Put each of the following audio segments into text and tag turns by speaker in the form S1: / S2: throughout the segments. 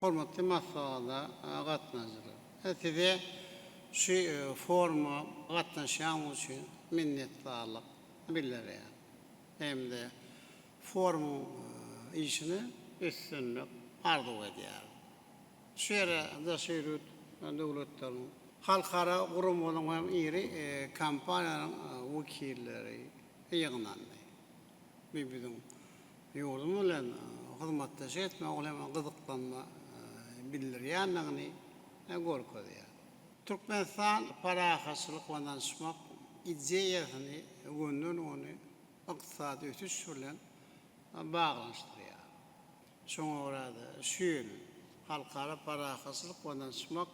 S1: Hormatly maslahata gatnaşyjylar! Size şu foruma gatnaşýanyňyz üçin minnetdarlyk bildirýän hem-de forumyň işine üstünlik arzuw edýärin. Şu ýere daşary ýurt döwletleriniň, halkara guramalaryň hem iri kompaniýalaryň wekilleri ýygnandy. Bu biziň ýurdumyz bilen hyzmatdaşlyk etmäge uly hem gyzyklanma bildirýändigini görkezýär. Türkmenistan parahatçylyk we ynanyşmak ideýasyny gönden-göni ykdysady ösüş bilen baglanyşdyrýar. Şoňa görä-de, şu ýyl Halkara parahatçylyk we ynanyşmak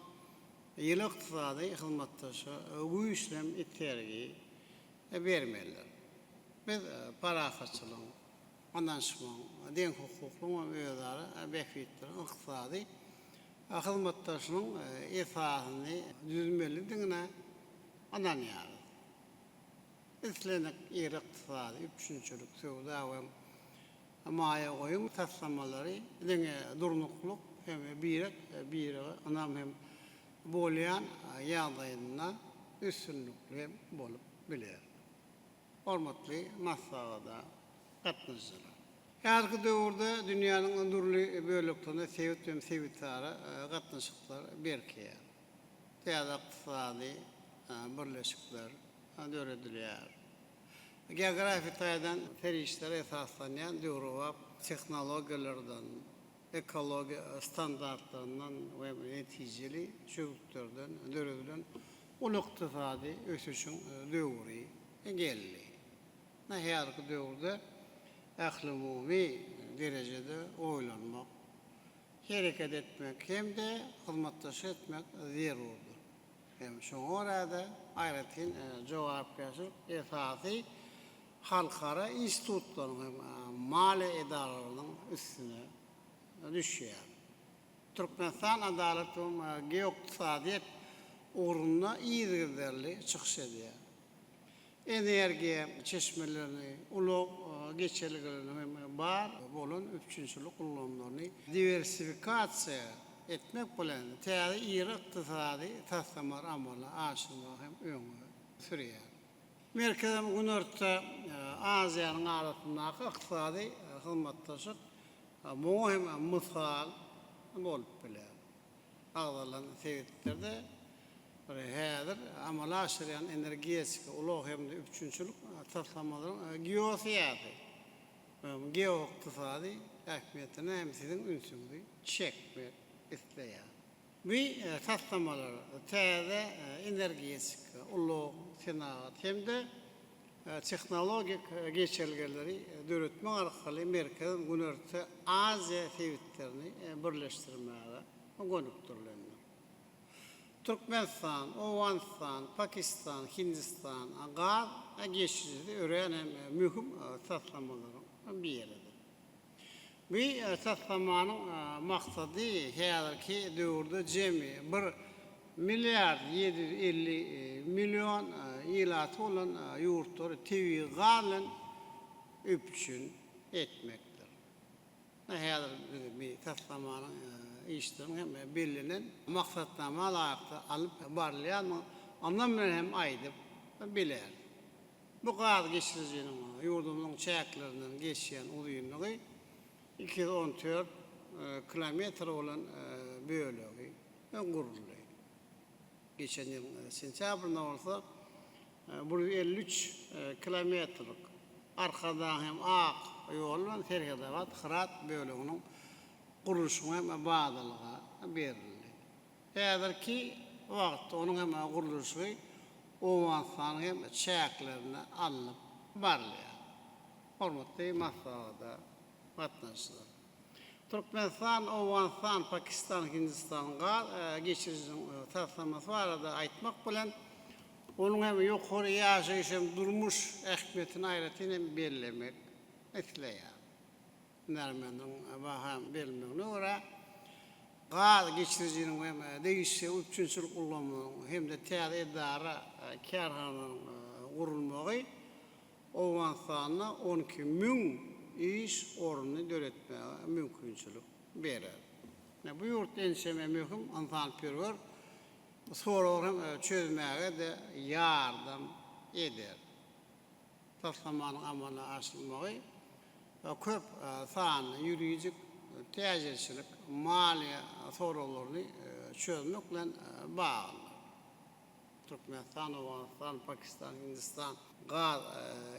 S1: ýyly ykdysady hyzmatdaşa güýçli hem itergi bermelidir. Biz parahatçylygyň, ynanyşmagyň, deňhukuklygyň we özara bähbitleriň ykdysady hyzmatdaşlygyň esasyny düzmelidigine ynanýarys. Islendik iri ykdysady, üpjünçilik, söwda we maýa goýum taslamalary diňe durnuklyk hem birek-birege ynam hem bolýan ýagdaýynda üstünlikli hem bolup biler. Hormatly maslahata gatnaşyjylar! Häzirki döwürde dünýäniň dürli böleklerinde sebit hem sebitara gatnaşyklar berkeýär. Täze ykdysady birleşikler döredilýär. Geografiýa taýdan serişdelere esaslanýan döwrebap tehnologiýalardan, ekologiýa standartlaryndan we netijeli çözgütlerden döredilen uly ykdysady ösüşiň döwri geldi. Häzirki döwürde ählumumy derejede oýlanmak, hereket etmek hem-de hyzmatdaşlyk etmek zerurdyr. Hem şoňa görä-de, aýratyn jogapkärçilik esasy halkara institutlaryň hem maliýe edaralarynyň üstüne düşýär. Türkmenistan adalat we geoykdysadyýet ugrunda yzygiderli çykyş edýär. Energiýa çeşmelerini, ulag geçelgelerini hem bar bolan üpjünçilik ulgamlaryny diwersifikasiýa etmek bilen, täze iri ykdysady taslamalary amala aşyrmagy hem öňe sürýär. Merkezi hem Günorta Aziýanyň arasyndaky ykdysady hyzmatdaşlyk muňa hem mysal bolup biler. Agzalan sebitlerde bir häzir amala aşyrýan energetika, ulag hem-de üpjünçilik taslamalaryň geosyýasy we geoykdysady ähmiýetine hem siziň ünsüňizi çekmek isleýärin. Bu taslamalar täze energetika, ulag, senagat hem-de tehnologik geçelgeleri döretmek arkaly Merkezi we Günorta Aziýa sebitlerini birleşdirmäge gönükdirilendir. Türkmenistan, Owganystan, Pakistan, Hindistan gaz geçirijisi örän hem möhüm taslamalaryň biridir. Bu taslamanyň maksady häzirki döwürde jemi bir milliard 750 million ilaty bolan ýurtlary tebigy gaz bilen üpjün etmekdir. Häzir biz bu taslamanyň işleriniň hem bellenen maksatnama laýyklykda alnyp barylýandygyny ynam bilen hem aýdyp bileris. Bu gaz geçirijiniň ýurdumyzyň çäklerinden geçýän uzynlygy 214 kilometr bolan bölegi guruldy. Geçen ýylyň sentýabrynda bolsa 153 kilometrlik Arkadag hem ak ýol bilen Serhedabat-Hyrat böleginiň gurluşygy hem badalga berildi. Häzirki wagtda onuň hem gurluşygy Owganystanyň hem çäklerinde alnyp barylýar. Hormatly maslahata gatnaşyjylar! Türkmenistan, Owganystan, Pakistan, Hindistan gaz geçirijiniň taslamasy barada aýtmak bilen, onuň hem ýokary ýaşaýyş hem durmuş ähmiýetini aýratyn hem bellemek isleýär. Hünärmenleriň baha berilmegine görä, gaz geçirijiniň we degişli üpjünçilik ulgamynyň hem-de täze edara-kärhanalaryň gurulmagy Owganystanda 12 müň iş ornuny döretmäge mümkinçilik berer. Bu ýurt ençeme möhüm ynsanperwer soraglary hem çözmäge-de ýardam eder. Taslamanyň amala aşyrylmagy köp sanly ýuridik, täjirçilik, maliýe soraglaryny çözmek bilen baglydyr. Türkmenistan, Owganystan, Pakistan, Hindistan gaz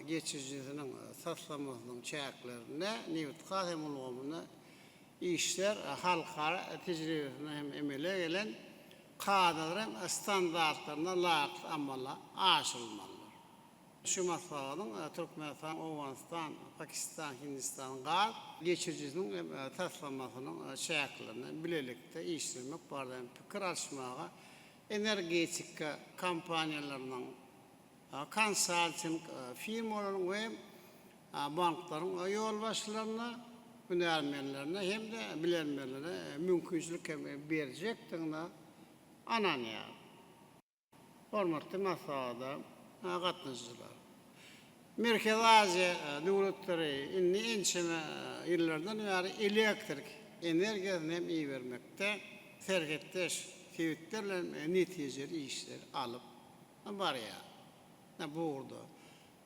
S1: geçirijisiniň taslamasynyň çäklerinde nebitgaz hem ulgamynda işler halkara tejribesinde hem emele gelen kadalara hem standartlaryna laýyk amala aşyrylmalydyr. Şu maslahatyň Türkmenistan, Owganystan, Pakistan, Hindistan gaz geçirijisiniň hem taslamasynyň çäklerinde bilelikde işlemek barada hem pikir alyşmaga energetika kompaniýalarynyň, konsalting firmalaryň we banklaryň ýolbaşçylaryna, hünärmenlerine hem-de bilermenlere mümkinçilik hem berjekdigine ynanýaryn. Hormatly maslahata gatnaşyjylar! Merkezi Aziýa döwletleri indi ençeme ýyllardan bäri elektrik energiýasyny hem ibermekde serhetdeş sebitler bilen netijeli işleri alyp barýar. Bu ugurda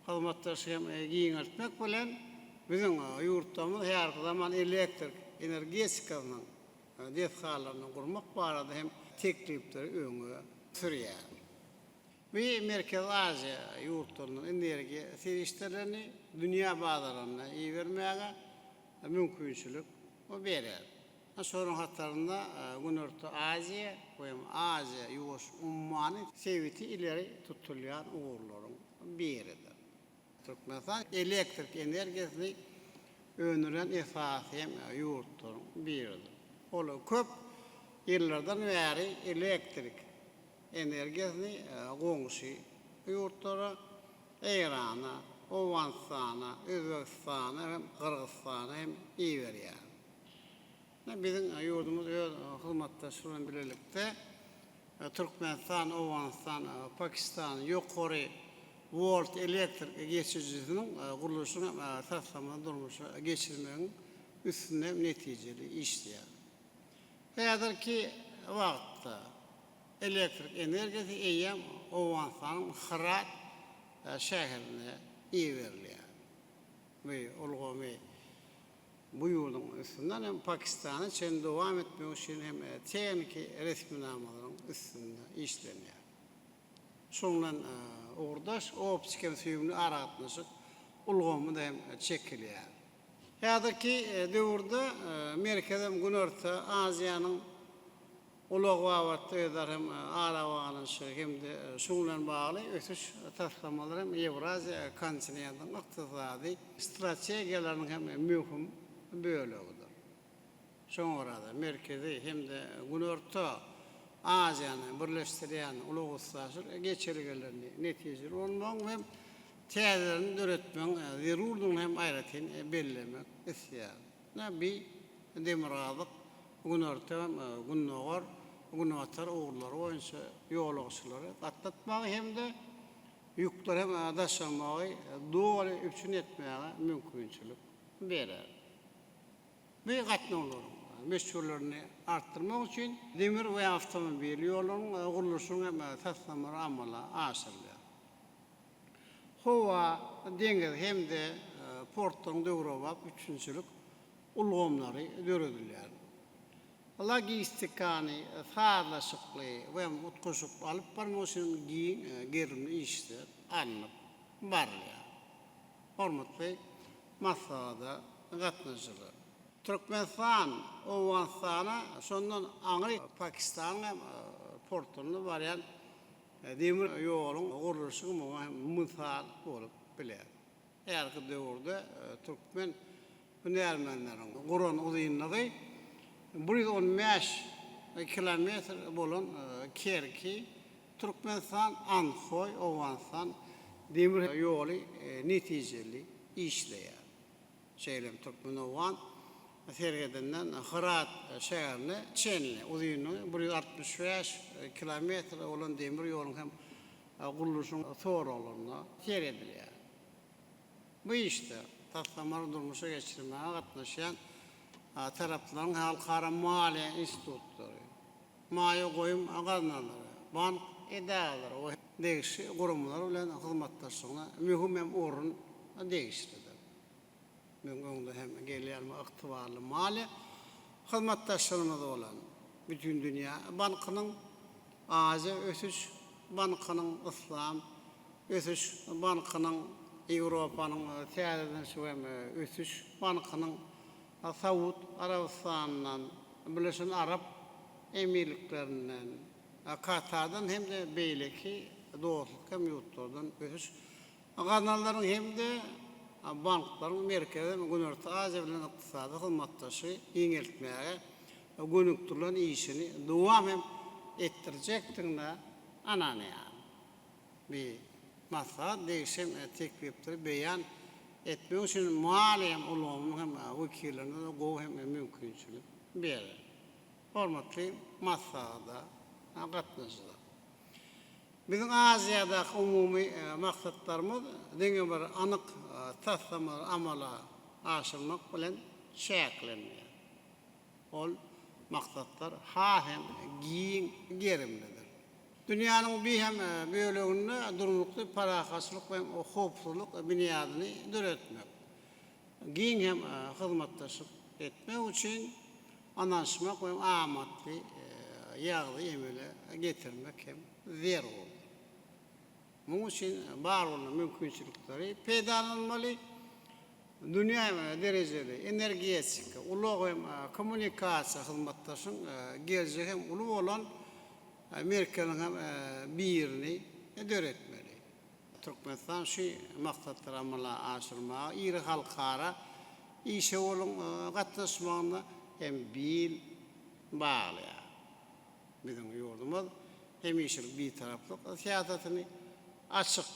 S1: hyzmatdaşlygy hem giňeltmek bilen, biziň ýurtlarymyz häzirki zaman elektrik energetikasynyň desgalaryny gurmak barada hem teklipleri öňe sürýär. Bu Merkezi Aziýa ýurtlaryndan energiýa serişdelerini dünýä bazarlaryna ibermäge mümkinçilik berer. Şolaryň hatarynda Günorta Aziýa we Aziýa Ýuwaş ummany sebiti ileri tutulýan ugurlaryň biridir. Türkmenistan elektrik energiýasyny öndürýän esasy hem ýurtlaryň biridir. Ol köp ýyllardan bäri elektrik energiýasyny goňşy ýurtlara, Eýrana, Owganystana, Özbegistana hem Gyrgyzystana hem iberýär. Biziň ýurdumyz öz hyzmatdaşy bilen bilelikde Türkmenistan, Owganystan, Pakistan ýokary wolt elektrik geçirijisiniň gurluşygyny taslamasyny durmuşa geçirmegiň üstünde netijeli işleýär. Häzirki wagtda elektrik energiýasy eýýäm Owganystanyň Hyrat şäherine iberilýär. Bu ulgamy Bu ýurduň üstünden hem Pakistana çenli dowam etmek üçin hem tehniki resminamalaryň üstünde işlenýär. Şoň bilen ugurdaş optiki hem süýümli aragatnaşyk ulgamy-da hem çekilýär. Häzirki döwürde Merkezi hem Günorta Aziýanyň Ulag babatda özara hem arabaglanyşygy hem-de şunuň bilen bagly ösüş taslamalary hem Ýewraziýa kontinentiniň ykdysady strategiýalarynyň hem möhüm bölegidir. Şoňa görä-de, Merkezi hem-de Günorta Aziýany birleşdirýän ulag-üstaşyr geçelgelerini netijeli ulanmagyň hem täzelerini döretmegiň zerurdygyny hem aýratyn bellemek isleýärin. Bi demirgazyk, günorta hem gündogar, günbatar ugurlary boýunça ýolagçylary gatnatmagy hem-de ýükleri hem daşamagy doly üpjün etmäge mümkinçilik berer. Bu gatnawlaryň möçberlerini artdyrmak üçin demir we awtomobil ýollarynyň gurluşygynyň hem taslamalary amala aşyrylýar. Howa, deňiz hem-de portlaryň döwrebap üpjünçilik ulgamlary döredilýär. Logistikany sazlaşykly we utgaşykly alyp barmak üçin giň gerimli işler alnyp barylýar. Hormatly maslahata gatnaşyjylar! Türkmenistan Owganystana, şondan aňry Pakistanyň hem portlaryna barýan Demir ýoluň gurluşygy muňa hem mysal bolup biler. Häzirki döwürde türkmen hünärmenleriniň guran uzynlygy 115 kilometr bolan Kerki, Türkmenistan, Andhoý, Owganystan demir ýoly netijeli işleýär. Şeýle hem türkmen-owgan serhedinden Hyrat şäherine çenli uzynlygy 165 kilometr bolan demir ýoluň hem gurluşygyň soraglaryna seredilýär. Bu işde taslamalary durmuşa geçirmäge gatnaşýan taraplaryň halkara maliýe institutlary, maýa goýum gaznalary, bank edaralary we degişli guramalar bilen hyzmatdaşlygyna möhüm hem orun degişlidir. Biziň öňde hem gelýän we ygtybarly maliýe hyzmatdaşlarymyz bolan Bütindünýä bankynyň, Aziýa ösüş bankynyň, Yslam ösüş bankynyň, Ýewropanyň täzeleniş we ösüş bankynyň, Saud Arabystanyndan, Birleşen Arap Emirliklerinden, Katardan hem-de beýleki dostluk hem ýurtlardan ösüş Gaznalaryň hem-de banklaryň Merkezi hem Günorta Aziýa bilen ykdysady hyzmatdaşlygy giňeltmäge gönükdirilen işini dowam hem etdirjekdigine ynanýaryn. Bu maslahat degişli teklipleri beýan etmek üçin maliýe ulgamynyň hem wekillerine-de gowy hem mümkinçilik berer. Hormatly maslahata gatnaşyjylar! Biziň Aziýadaky umumy maksatlarymyz diňe bir anyk taslamalary amala aşyrmak bilen çäklenmeýär. Ol maksatlar has hem giň gerimlidir. Dünýäniň bir hem böleginde durnukly parahatçylyk we howpsuzlyk binýadyny döretmek, giň hem hyzmatdaşlyk etmek üçin ynanyşmak we amatly ýagdaý emele getirmek hem zerurdyr. Munuň üçin bar bolan mümkinçilikleri peýdalanmaly, dünýä derejeli energetika, ulag hem kommunikasiýa hyzmatdaşyň geljegi hem uly bolan merkeziniň hem birini döretmeli. Türkmenistan şu maksatlary amala aşyrmaga iri halkara işewürligiň gatnaşmagynda hem bil baglaýar. Biziň ýurdumyz hemişelik Bitaraplyk syýasatyny, açyk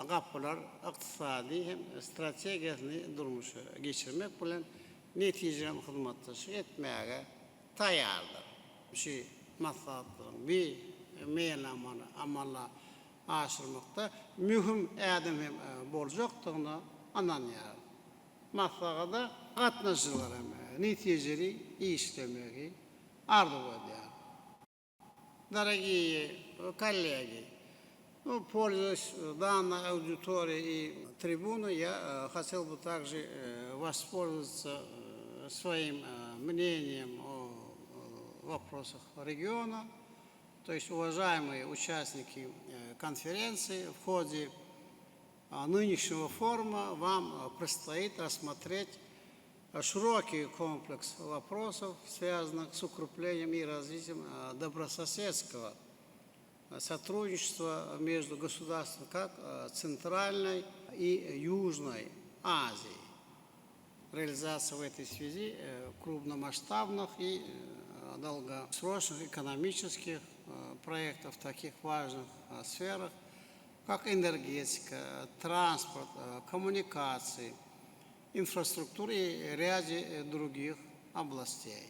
S1: gapylar ykdysady hem strategiýasyny durmuşa geçirmek bilen netijeli hyzmatdaşlyk etmäge taýýardyr. Şu maslahatlaryň bir meýilnamany amala aşyrmakda möhüm ädim hem boljakdygyna ynanýaryn. Maslahata gatnaşyjylar hem netijeli işlemegi arzuw edýärin. Dorogiýe kollegi, nu, pользуясь данной аудиторией и трибуной, я хотел бы также воспользоваться своим мнением о вопросах региона. То есть, уважаемые участники конференции, в ходе нынешнего форума вам предстоит рассмотреть широкий комплекс вопросов, связанных с укреплением и развитием добрососедского сотрудничества между государствами как Центральной и Южной Азии. Реализация в этой связи крупномасштабных и долгосрочных экономических проектов в таких важных сферах, как энергетика, транспорт, коммуникации, инфраструктура и ряде других областей.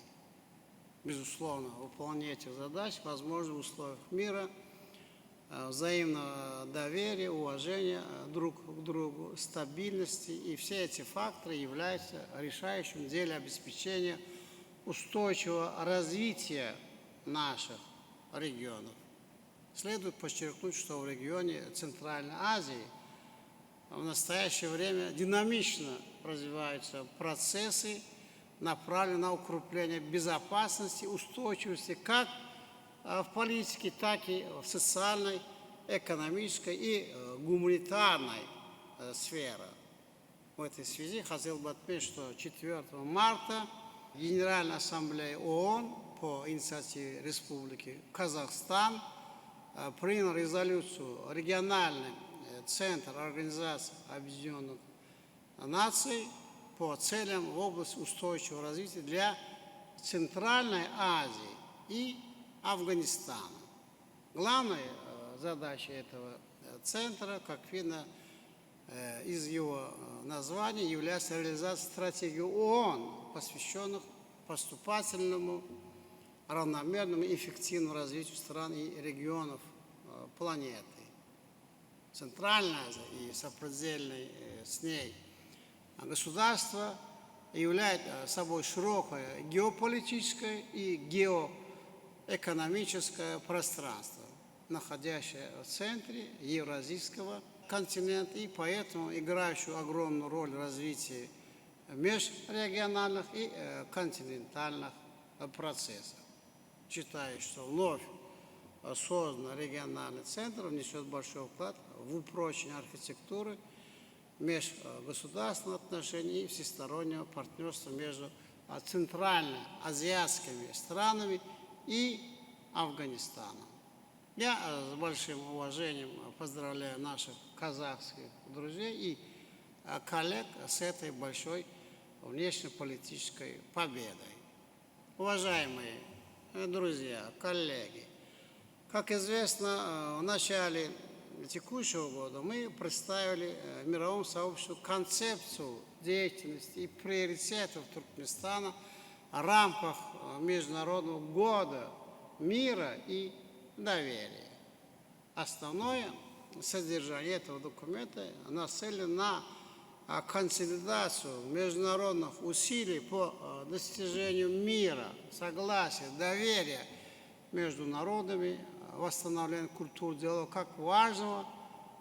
S1: Безусловно, выполнение этих задач возможно в условиях мира, взаимного доверия, уважения друг к другу, стабильности. И все эти факторы являются решающим в деле обеспечения устойчивого развития наших регионов. Следует подчеркнуть, что в регионе Центральной Азии в настоящее время динамично развиваются процессы, направленные на укрепление безопасности, устойчивости как в политике, так и в социальной, экономической и гуманитарной сферах. В этой связи хотел бы отметить, что 4 марта Генеральная Ассамблея ООН по инициативе Республики Казахстан приняла резолюцию «Региональный центр Организации Объединенных Наций по целям в области устойчивого развития для Центральной Азии и Афганистана. Главной задачей этого центра, как видно из его названия, является реализация стратегии ООН, посвященных поступательному, равномерному и эффективному развитию стран и регионов планеты. Центральная Азия и сопредельные с ней государства. являет собой широкое геополитическое и геоэкономическое пространство, находящее в центре Евразийского континента и поэтому играющую огромную роль в развитии межрегиональных и континентальных процессов. Считаю, что вновь созданный региональный центр внесет большой вклад в упрочение архитектуры межгосударственных отношений и всестороннего партнерства между центральноазиатскими странами и Афганистаном. Я с большим уважением поздравляю наших казахских друзей и коллег с этой большой внешнеполитической победой. Уважаемые друзья, коллеги, как известно, в начале текущего года мы представили мировому сообществу концепцию деятельности и приоритетов Туркменистана в рамках Международного года мира и доверия. Основное содержание этого документа нацелено на консолидацию международных усилий по достижению мира, согласия, доверия между народами, восстановлению культуры диалога как важного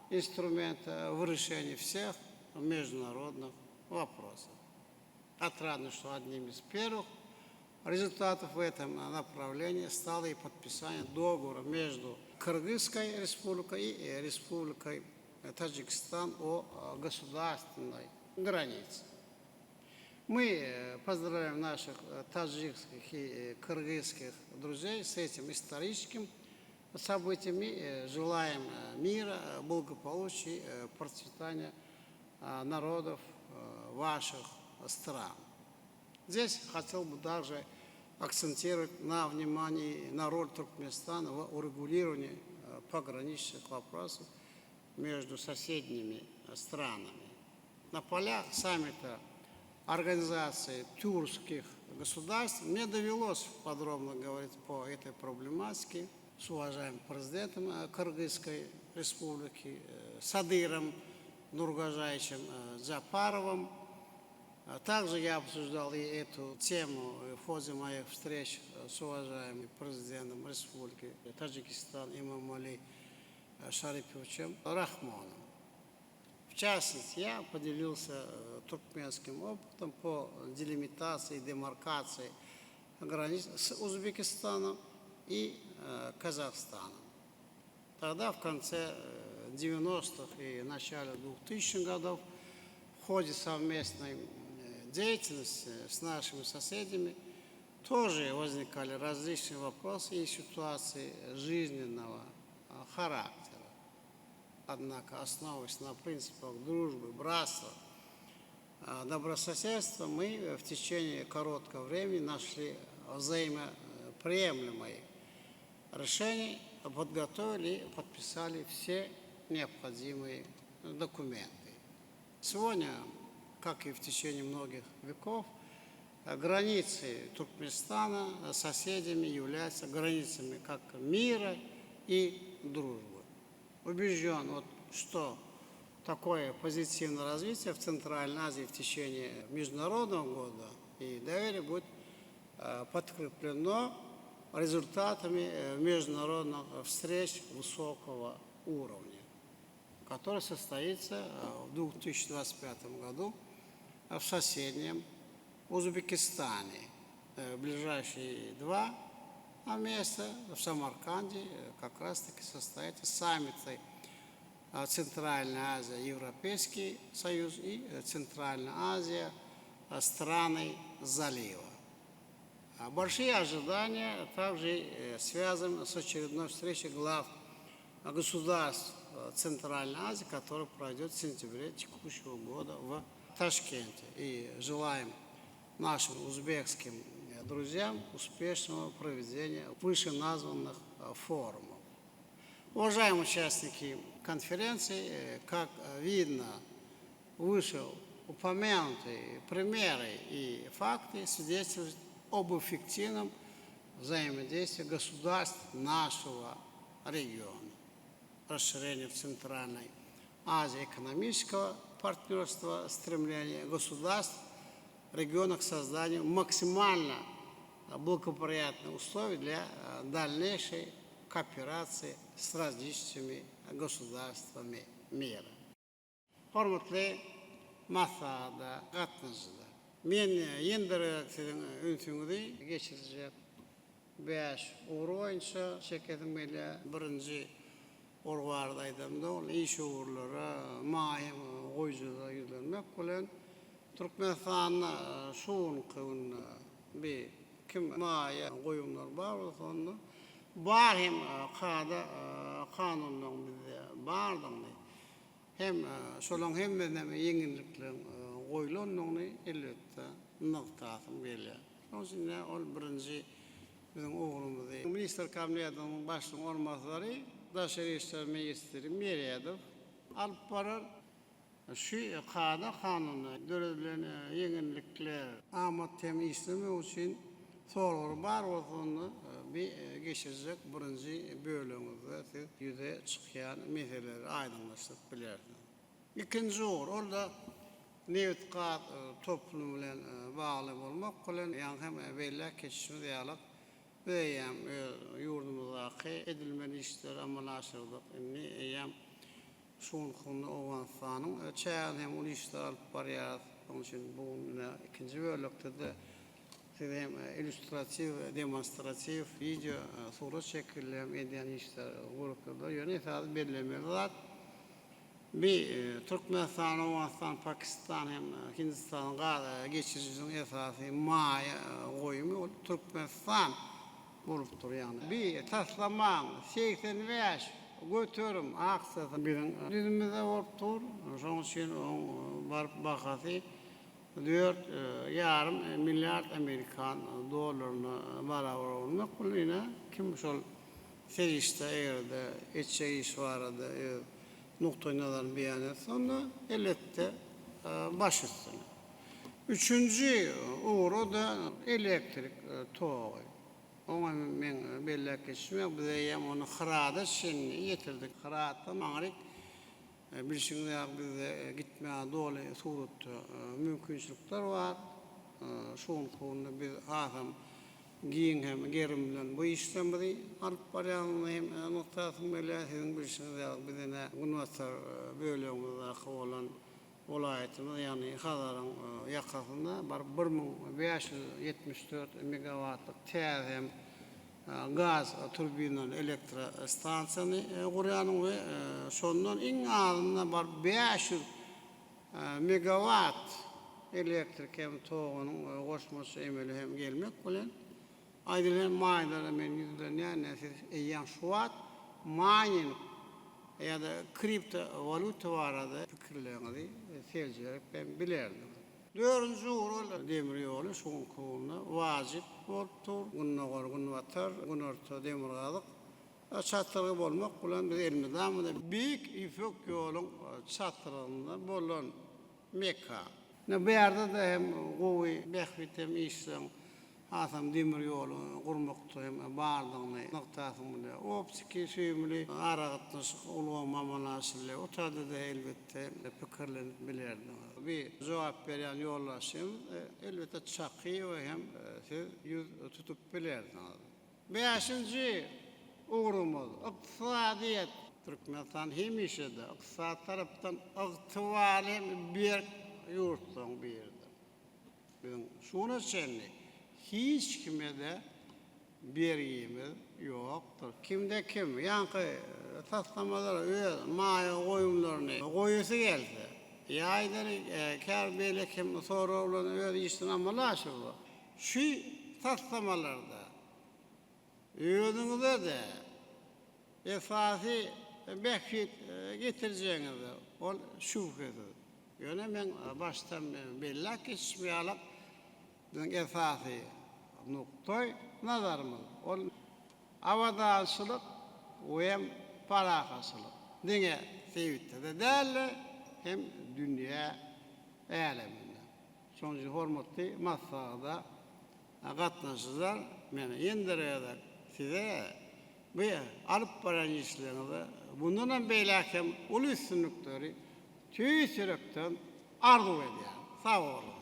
S1: инструмента в решении всех международных вопросов. Отрадно, что одним из первых результатов в этом направлении стало и подписание договора между Кыргызской республикой и Республикой Таджикистан о государственной границе. Мы поздравляем наших таджикских и кыргызских друзей с этим историческим событием и желаем мира, благополучия, процветания народов ваших стран. Здесь хотел бы даже акцентировать на внимании на роль Туркменистана в урегулировании пограничных вопросов между соседними странами. На полях саммита Организации тюркских государств мне довелось подробно говорить по этой проблематике с уважаемым президентом Кыргызской республики Садыром Нургожоевичем Жапаровым. Также я обсуждал и эту тему в ходе моих встреч с уважаемым президентом Республики Таджикистан Эмомали Шариповичем Рахмоном. В частности, я поделился туркменским опытом по делимитации и демаркации границ с Узбекистаном и Казахстаном. Тогда, в конце 90-х и начале 2000-х годов, в ходе совместной деятельности с нашими соседями тоже возникали различные вопросы и ситуации жизненного характера. Однако, основываясь на принципах дружбы, братства, добрососедства, мы в течение короткого времени нашли взаимоприемлемые решения, подготовили и подписали все необходимые документы. Сегодня, как и в течение многих веков, границы Туркменистана с соседями являются границами как мира и дружбы. Убежден, вот, что такое позитивное развитие в Центральной Азии в течение Международного года и доверия будет подкреплено результатами международных встреч высокого уровня, который состоится в 2025 году в соседнем Узбекистане. В ближайшие два месяца в Самарканде как раз-таки состоится саммит Центральная Азия, Европейский Союз и Центральная Азия, страны залива. Большие ожидания также связаны с очередной встречей глав государств Центральной Азии, которая пройдет в сентябре текущего года в Ташкенте. И желаем нашим узбекским друзьям успешного проведения вышеназванных форумов. Уважаемые участники конференции, как видно, вышеупомянутые примеры и факты свидетельствуют об эффективном взаимодействии государств нашего региона. Расширение в Центральной Азии экономического партнерства, стремление государств. Региона к созданию максимально благоприятных условий для дальнейшей кооперации с различными государствами мира. Hormatly maslahata gatnaşyjylar! Men ýene bir gezek siziň ünsüňizi geçirjek bäş ugur boýunça çekesim gelýär. Birinji ugur barada aýdamda, ol işewürlere, maýa goýujylara ýüzlenmek bilen, Türkmenistanda şu günki günde bir kim maýa goýumlary bar bolsa, onda bar hem kada kanunlaryň bizde bardygyny, Hem şolaň hemmesine hem ýeňillikleriň goýlandygyny elbetde nygtasym gelýär. Şonuň üçin ine ol birinji biziň ugrumyzy. Ministr Kabinetiniň başlygyň orunbasary, daşary işler ministri Meredow alyp barar. Şu kada-kanunda döredilen ýeňillikler, amatly hem işlemek üçin soraglar bar bolsa onda bi geçirjek birinji bölegiňizde siz ýüze çykýan meseleleri aýdyňlaşdyryp bilersiňiz. Ikinji ugur, ol-da nebit-gaz toplumy bilen bagly bolmak bilen, ýaňy hem belläp geçişimiz ýaly, biz eýýäm öz ýurdumyzdaky edilmeli işleri amala aşyrdyk. Indi eýýäm Şu günki günde Owganystanyň çäginde hem uly işler alyp barýarys. Şonuň üçin bu gün ine ikinji bölekde-de size hem illýustratiw, demonstratiw wideo, surat şekilli hem edýän işler görkezdiler. Ýöne esasy bellemeli zat, bi Türkmenistan, Owganystan, Pakistan hem Hindistanyň gaz geçirijisiniň esasy maýa goýumy ol Türkmenistan. Bolup dur, ýagny bi taslamaň 85% aksiýasy biziň düzümimizde bolup dur, şonuň üçin oň baryp bahasy dört ýarym milliard amerikan dollaryna barabar bolmak bilen ine kim şol serişde eger-de etjek işi barada öz nukdaý nazaryny beýan etse onda elbetde baş üstüne. Üçünji ugra-da elektrik togy. Oňa meň belläp geçişim ýok, biz eýýäm ony Hyrada çenli ýetirdik. Hyratdan aňryk bilşiňiz ýaly bizde gitmäge doly suratda mümkinçilikler bar. Şu günki günde biz hasam giň hem gerim bilen bu işlerimizi alyp barýanymyzy hem nygtasym gelýär. Siziň bilşiňiz ýaly biz ine günbatar bölegimizdäki bolan Welaýatymyz, ýagny Hazaryň ýakasynda baryp 1574 megawatlyk täze hem gaz turbinaly elektrostansiýany gurýanyň we şondan iň azynda baryp 500 megawat elektrik hem togunyň goşmaça emeli hem gelmek bilen, Aýdylan maýlara men ýüzlenýän, siz eýýäm şu wagt maýning ýa-da kripto walýuta barada pikirleriňizi seljerip hem bilerdiňiz. Dördünji ugur ol demir ýoly şu günki günde wajyp bolup dur. Gündogar, günbatar, günorta, demirgazyk çatrygy bolmak bilen biz elmydama-da Beýik Ýüpek ýoluň çatrygynda bolan mekan. Ine bu ýerde-de hem gowy bähbit hem işleň hasam demir ýoly gurmakda hem bardygyny nygtasyň bilýär. Optiki süýümli aragatnaşyk ulgamy amala aşyrylýar. O taýda-da elbetde pikirlenip bilerdiňiz. Bir jogap berýän ýolbaşçymyz elbetde Çakyýewe hem siz ýüz tutup bilersiňiz. Bäşinji ugrumyz, ykdysadyýet. Türkmenistan hemişe-de ykdysady tarapdan ygtybarly hem berk ýurtlaryň biridir. Biziň şu güne çenli hiç kime-de bergimiz ýokdur. Kimde-kim ýaňky taslamalara öz maýa goýumlaryny goýasy gelse, ýa aýdaly käbir beýleki hem sorag bilen öz işini amala aşyrsa, şu taslamalarda özüňize-de esasy bähbit getirjegiňize ol şübhesiz. Ýöne meň başdan belläp geçişim ýaly, biziň esasy nukdaý nazarymyz ol abadançylyk we hem parahatçylyk. Diňe sebitde-de däl-de, hem dünýä äleminde. Şonuň üçin hormatly maslahata gatnaşyjylar, men ýene bir gezek size bu alyp barýan işleriňizde mundan hem beýläk hem uly üstünlikleri tüýs ýürekden arzuw edýärin. Sag boluň!